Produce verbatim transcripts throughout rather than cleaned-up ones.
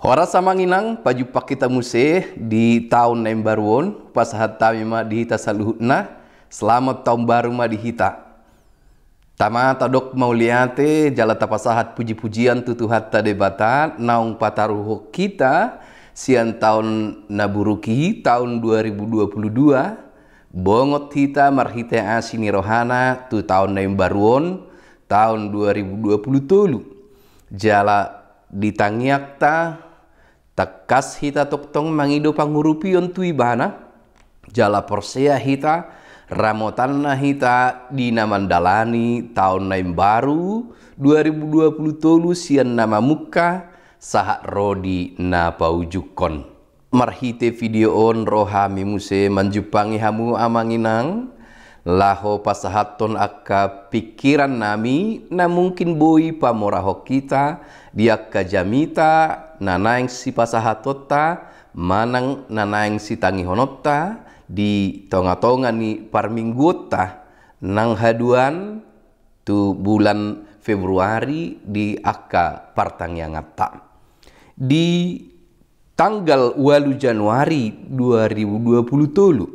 Horas amang inang, pajumpang hita muse di taon na imbaru on. Pasahat hami ma di hita saluhutna, selamat taon baru ma di hita. Tama tadok mauliate jala tapasahat puji-pujian tu Tuhanta Debata naung pataruhon hita sian taon na buruk i, taon dua ribu dua puluh dua. Bongot hita marhite asi ni rohana tu taon na imbaru on, taon dua ribu dua puluh tolu. Jala di tangiangta, tangkas hita tongtong mangido pangurupion tu Ibana, jala porsea hita, ramotanna hita di na mandalani taon na imbaru dua ribu dua puluh tolu sian na mamungka sahat ro di na paujunghon. Marhite video on ro hami muse manjumpangi hamu amang inang, laho pasahathon angka pingkiran nami na mungkin boi pamorahon hita di angka jamita na naeng sipasahatonta manang na naeng sitangihononta di tonga-tonga ni parmingguonta nang haduan tu bulan Februari di angka partangianganta. Di tanggal ualu Januari dua ribu dua puluh tolu,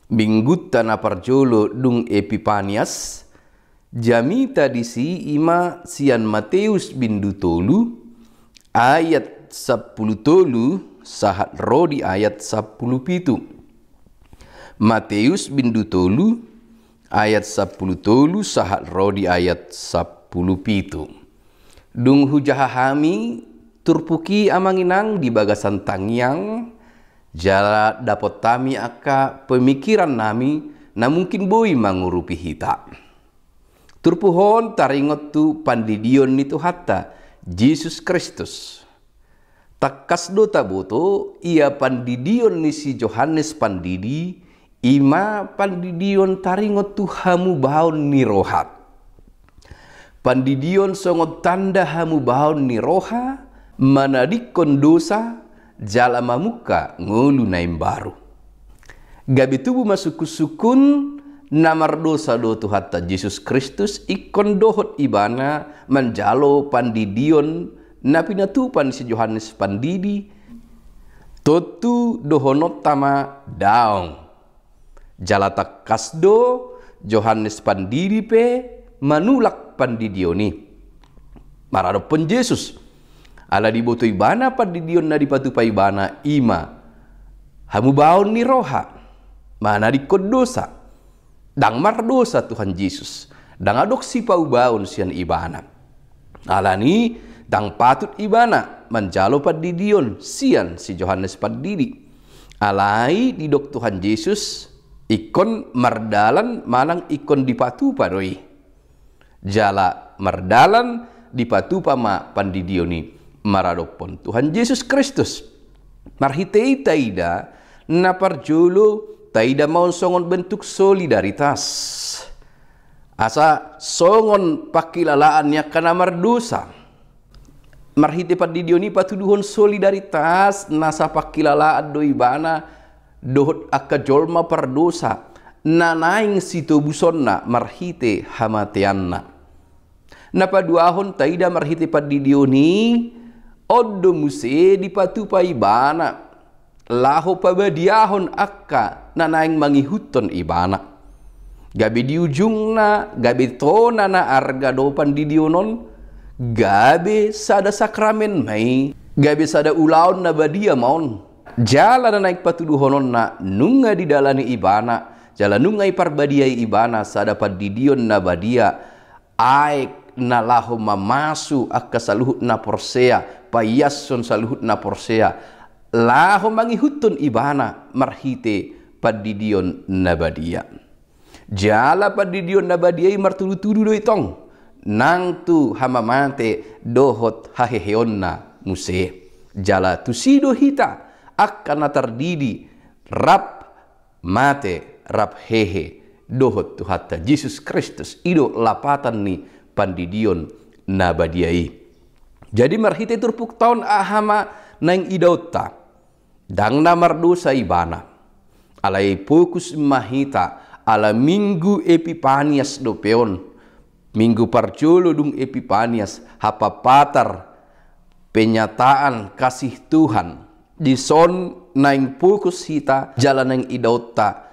minggunta na parjolo dung Epipanias, jamita disi ima sian Mateus bindu tolu, ayat sampulu tolu sahat ro di ayat sampulu pitu. Mateus bindu tolu, ayat sampulu tolu sahat ro di ayat sampulu pitu. Dung hujaha hami turpuk i amang inang di bagasan tangiang, jala dapot hami angka pemikiran nami na mungkin boi mangurupi hita. Turpuk on taringot tu pandidion ni Tuhanta Jesus Kristus. Tangkas do taboto ia pandidion ni si Johannes Pandidi, ima pandidion taringot tu hamubaon ni roha. Pandidion songon tanda hamubaon ni roha, manadingkon dosa, jala mamungka ngolu na imbaru. Gabe tubu ma sungkun-sungkun, na mardosa do Tuhanta Jesus Kristus ingkon dohot ibana manjalo pandidion na pinatupa ni si Johannes Pandidi. Tontu dohononta ma daong. Jala tangkas do Johannes Pandidi pe manulak pandidion i maradophon Jesus. Ala diboto ibana pandidion na dipatupa ibana ima hamubaon ni roha, manadingkon dosa. Ndang mardosa Tuhan Jesus, ndang adong sipaubaon sian ibana. Alani ndang patut ibana manjalo pandidion sian si Johannes Pandidi. Alai didok Tuhan Jesus, ingkon mardalan manang ingkon dipatupa do i. Jala mardalan dipatupa ma pandidion i maradophon Tuhan Jesus Kristus. Marhite i taida, na parjolo taida ma on songon bentuk solidaritas. Asa songon pangkilalaan ni angka na mardosa. Marhite pandidion i patuduhon solidaritas, na sapangkilalaan do ibana dohot angka jolma pardosa, na naeng sitobusonna marhite hamateanna. Na paduahon taida marhite pandidion i, on do muse dipatupa ibana laho pabadiahon angka na naeng mangihuthon ibana. Gabe di ujungna, gabe tona na arga do pandidion on, gabe sada sakramen ma i, gabe sada ulaon na badia ma on. Jala na naeng patuduhononna nunga didalani ibana, jala nunga iparbadiai ibana sada pandidion na badia, aek na laho mamasu angka saluhut na porsea, paiashon saluhut na porsea, laho mangihuthon ibana marhite pandidion na badia. Jala pandidion na badia i martudu-tudu do i tong, nang tu hamamate dohot haheheonna muse. Jala tusi do hita angka na tardidi rap mate rap hehe dohot Tuhanta Jesus Kristus, i do lapatan ni pandidion na badia i. Jadi marhite turpukta on aha ma naeng idaonta? Ndang na mardosa ibana. Alai fokus ma hita ala minggu Epipanias dope on. Minggu parjolo dung Epipanias, hapapatar penyataan kasih Tuhan. Dison naeng fokus hita jala naeng idaonta,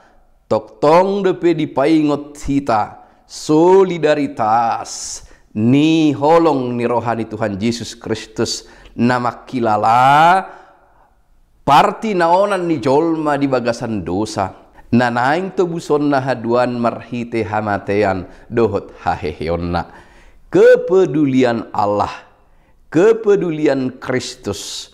tongtong dope dipaingot hita solidaritas ni holong ni roha ni Tuhan Jesus Kristus na mangkilala partinaonan ni jolma di bagasan dosa, na naeng tobusonna haduan marhite hamatean dohot haheheonna. Kepedulian Allah, kepedulian Kristus,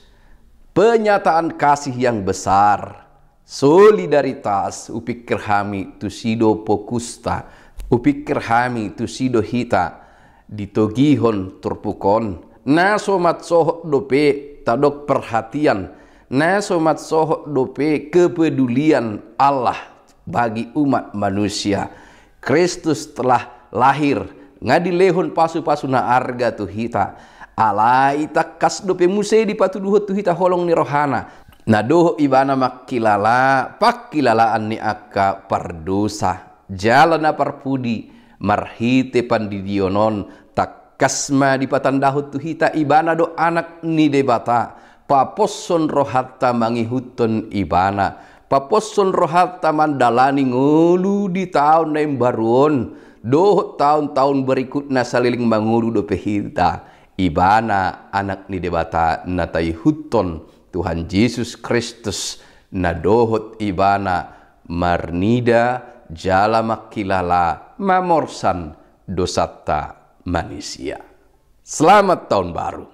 penyataan kasih yang besar, solidaritas, hupikir hami tusi do fokusta, hupikir hami tusi do hita ditogihon turpuk on, na so mansohot dope tadok perhatian, na so mansohot dope kepedulian Allah bagi umat manusia. Kristus telah lahir, nga dilehon pasupasu na arga tu hita. Alai tangkas dope muse dipatuduhon tu hita holong ni rohana, na dohot ibana mangkilala pangkilalaan ni angka pardosa. Jala na parpudi, marhite pandidion on, tangkas ma dipatandahon tu hita ibana do Anak ni Debata, paposhon rohanta mangihuthon ibana, paposhon rohanta mandalani ngolu di taon na imbaru on, dohot taon-taon berikutna saleleng mangolu dope hita. Ibana Anak ni Debata na taihuthon, Tuhan Jesus Kristus, na dohot ibana marnida jala mangkilala mamorsan dosanta manisia. Selamat tahun baru.